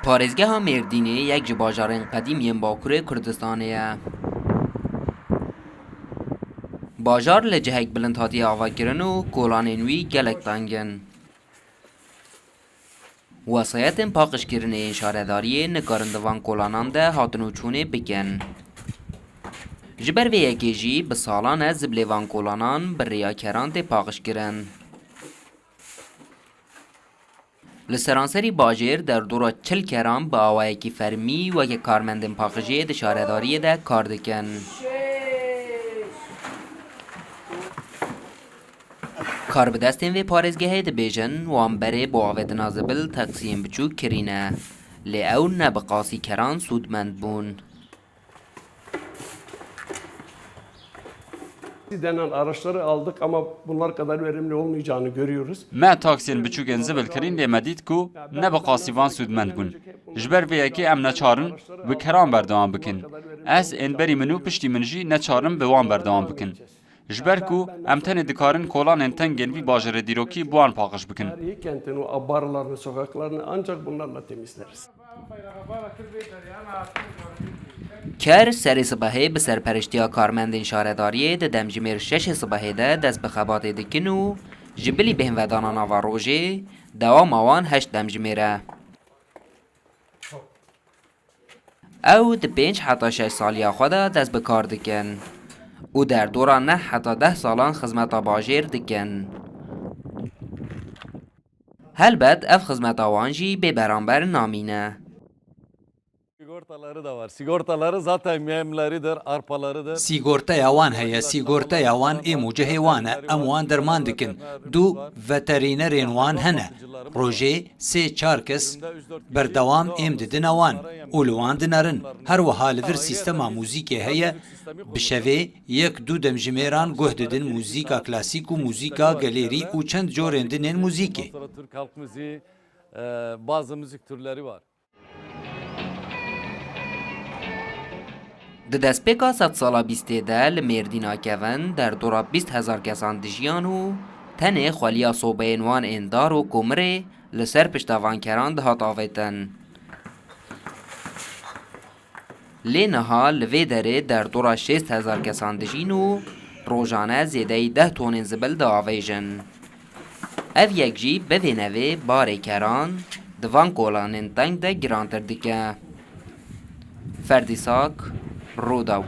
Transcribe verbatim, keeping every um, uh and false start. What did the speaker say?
Parêzgeha Mêrdînê yek ji bajarên qedîm yên Bakurê Kurdistanê ye. Bajar li cihek bilind hatiye avakirin û kolanên wî gelek teng in. Wesayetên paqijkirinê yên şaredariyê nikarin di van kolanan de hatin û çûnê bikin. Ji ber vê yekê jî bi salan e ziblê van kolanan bi riyakeran tê paqijkirin. Li seranserî bajêr derdora çil keran bi awayekî fermî weke karmendên paqijiyê di şaredariyê de kar dikin. Karbidestên vê parêzgehê dibêjin, wan berê bo avêtina zibil taksiyên biçûk kirîne, lê ew ne bi qasî keran sûdmend bûn. Denen araçları aldık ama bunlar kadar verimli olmayacağını görüyoruz. Me taksiyên biçûkên zibil kirîn, lê me dît ku ne bi qasî van sûdmend bûn. Ji ber vê yekê em neçar in bi keran berdewam bikin. Ez, ên berî min û piştî min jî neçar in bi wan berdewam bikin. Ji ber ku em tenê dikarin kolanên tengên vî bajarê dîrokî bi wan paqij bikin. Tarihi kentin o abbarlarını, sokaklarını ancak bunlarla temizleriz. Ker serê sibehê bi serperiştiya karmendên şaredariyê di demjimêr şeşê sibehê de dest bi xebatê dikin û ji bilî bêhnvedana nava rojê, dewama wan heşt demjimêr e. Ew di pênc heta şeş saliya xwe de dest bi kar dikin û derdora neh heta deh salan xizmeta bajêr dikin. Helbet ev xizmeta wan jî bê beramber namîne. Sigortaları da var. Sigortaları zaten yemleridir, arpalarıdır. Sîgorteya wan heye, sîgorteya wan êm û cihê wan e, em wan derman dikin. Du veterînerên wan hene. Rojê sê çar kes berdewam êm didine wan û li wan dinerin. Her wiha li vir sîstema muzîkê heye, bi şevê yek du demjimêran guh didin muzîka klasîk û muzîka gelêrî û çend corên din ên muzîkê. Ondan sonra Türk halk müziği, e, bazı müzik türleri var. Di destpêka sedsala bîstê de li Mêrdîna kevin derdora bîst hezar kesan dijiyan û tenê xweliya sobeyên wan ên dar û komirê li ser pişta van keran dihat avêtin. Lê niha li vê derê derdora şêst hezar kesan dijîn û rojane zêdeyî deh tonên zibil diavêjin. Ev yek jî bi vê nevê barê keran di van kolanên teng de girantir dike. Ferdî Sak, Rûdaw.